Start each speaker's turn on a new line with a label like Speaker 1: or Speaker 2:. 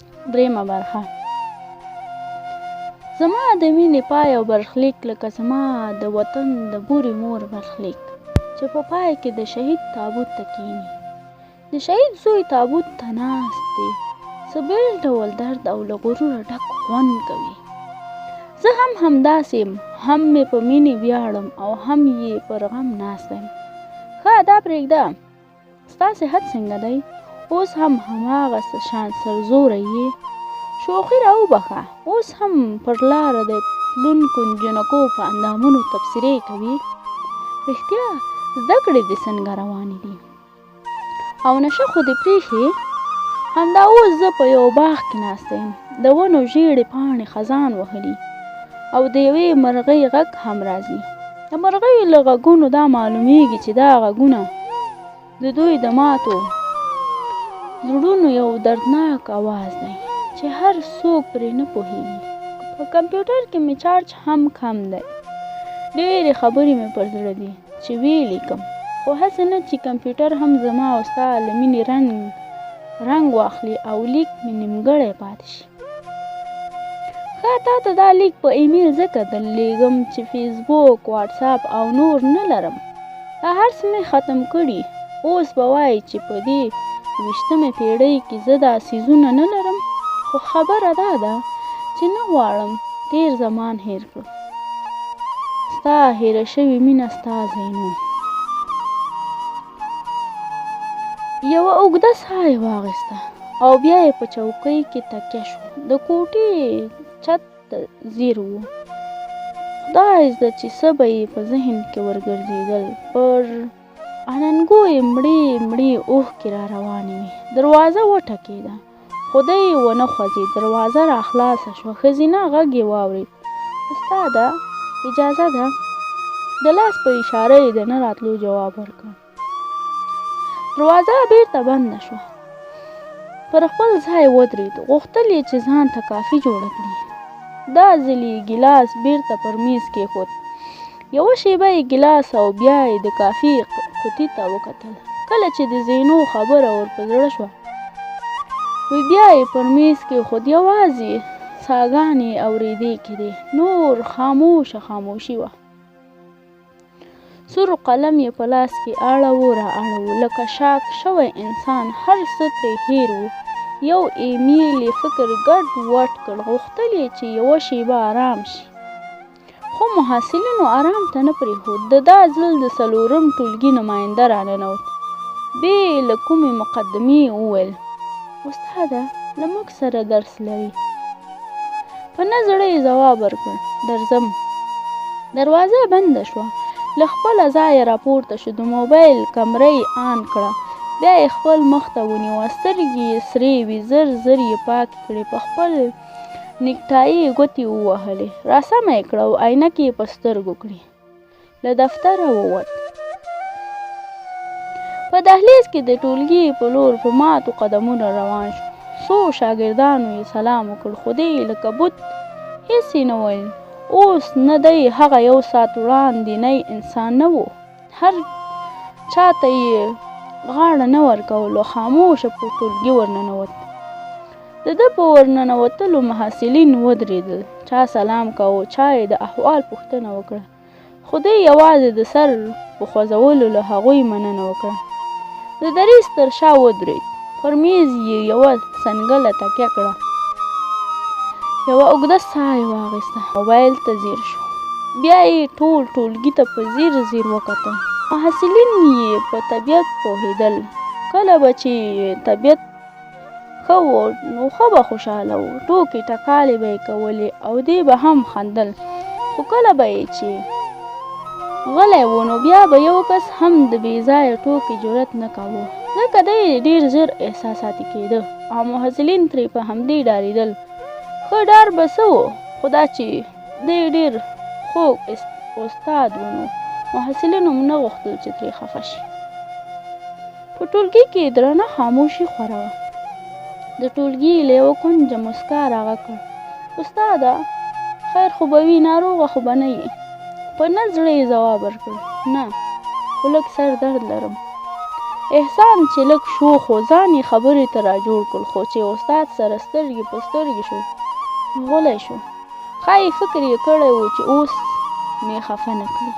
Speaker 1: درېیمه برخه. زما د مینې پای او برخلیک لکه زما د وطن د بورې مور برخلیک چې په پای کې د شهید تابوت ته کیني. د شهید زوی تابوت ته ناست دی، څه بېل ډول درد او له غروره ډک خوند کوي. زه هم همداسې یم، هم مې په مینې ویاړم او هم یې پر غم ناسته یم. ښه دا پرېږده، ستا صحت څنګه دی؟ اوس هم هماغه شان سرزوری یې؟ شوخي راوبخښه، اوس هم پر لاره د تلونکو جینکو په اندامونو تبصرې کوې؟ رښتیا زده کړې دې څنګه روانې دي؟ او نشه خو دې پرېښې؟ همدا اوس زه په یو باغ کې ناسته یم، د ونو ژیړې پاڼې خزان وهلي او د یوې مرغۍ غږ هم راځي. د مرغیو له غږونو دا معلومیږي چې دا غږونه د دوی د ماتو زړونو یو دردناک اواز دی چې هر څوک پرې نه پوهیږي. په کمپیوټر کې مې چارج هم کم دی، ډېرې خبرې مې پر زړه دي چې ویې لیکم، خو هسې نه چې کمپیوټر هم زما او ستا له مینې رنګ رنګ واخلي او لیک مې نیمګړی پاتې شي. ښه تا ته دا لیک په ایمیل ځکه درلېږم چې فیسبوک، واټساپ او نور نه لرم. دا هر څه مې ختم کړي. اوس به وایې چې په دې 21مې پېړۍ کې زه دا څیزونه نه لرم، خو خبره دا ده چې نه غواړم تېر زمان هېر کړم. ستا هېره شوې مینه ستا زینو. یوه اوږده ساه یې واخیسته او بیا یې په چوکۍ کې تکیه شو. د کوټې چت ته ځیر و. خدای زده چې څه به یې په ذهن کې ورګرځېدل. پر اننګو یې مړې مړې اوښکې را روانې وې. دروازه وټکېده، خو دی ونه خوځېد. دروازه را خلاصه شوه، ښځینه غږ یې واورېد: استاده اجازه ده؟ د لاس په اشاره یې د نه راتلو جواب ورکړ. دروازه بېرته بنده شوه. پر خپل ځای ودرېد، غوښتل یې چې ځان ته کافي جوړه کړي. دا ځل یې ګیلاس بېرته پر میز کېښود. یوه شېبه یې ګیلاس او بیا یې د کافي قوطي ته وکتل. کله چې د زینو خبره ور په زړه شوه، نو بیا یې پر میز کېښود. یوازې ساګانې یې اورېدې کېدې، نور خاموشه خاموشي وه. سور قلم یې په لاس کې اړاوه را اړاوه، لکه شاک شوی انسان، هر څه ترې هېر وو. یو ایمیل یې فکر ګډ وډ کړ، غوښتل یې چې یوه شېبه ارام شي، خو محصلینو ارام ته نه پرېښود. د دا ځل د څلورم ټولګي نماینده راننوت، بې له کومې مقدمې یې وویل: استاده له موږ سره درس لرې؟ په نه زړه یې ځواب ورکړ: درځم. دروازه بنده شوه. له خپله ځایه راپورته شو، د موبایل کمره یې آن کړه، بیا یې خپل مخ ته ونیوه، سترګې یې سرې وې، زر زر یې پاکې کړې، په خپل نیکټایي یې ګوتې ووهلې، راسمه یې کړه او عینکې یې په سترګو کړې. له دفتره ووت. په دهلیز کې د ټولګي په لور په ماتو قدمونو روان شو. څو شاګردانو یې سلام وکړ، خو دی لکه بت هېڅ یې نه ویل. اوس نه دی هغه یو ساعت وړاندینی انسان نه و. هر چا ته یې غاړه نه ورکولو، خاموشه په ټولګي ورننوت. د ده په ورننوتلو محصلین ودرېدل، چا سلام کاوه، چا یې د احوال پوښتنه وکړه، خو دی یوازې د سر په خوځولو له هغوی مننه وکړه. د دریځ تر شا ودرېد، پر میز یې یوه څنګله تکیه کړه، یوه اوږده ساه یې واخیسته، موبایل ته ځیر شو، بیا یې ټول ټولګي ته په ځیر ځیر وکتل. محصلین یې په طبیعت پوهېدل، کله به چې طبیعت ښه و نو ښه به خوشحاله و، ټوکې ټکالې به یې کولې او دې به هم خندل، خو کله به یې چې غلی و نو بیا به یو کس هم د بې ځایه ټوکې جرأت نه کاوه، ځکه دی ډېر ژر احساساتي کېده او محصلین ترې په همدې ډارېدل. ښه ډار به څه و، خو دا چې دی ډېر خوږ استاد و نو محصلینو نه غوښتل چې ترې خفه شي. په ټولګي کې درنه خاموشي خوره وه. د ټولګي له یوه کونجه موسکا راغږ کړ: استاده خیر خو به وي، ناروغه خو به نه یې؟ په نه زړه یې ځواب ورکړ: نه، خو لږ سر درد لرم. احسان چې لږ شوخ و، ځان یې خبرې ته راجوړ کړ، خو چې استاد سره سترګې په سترګې شو، نو غلی شو. ښایي فکر یې کړی و چې اوس مې خفه نه کړي.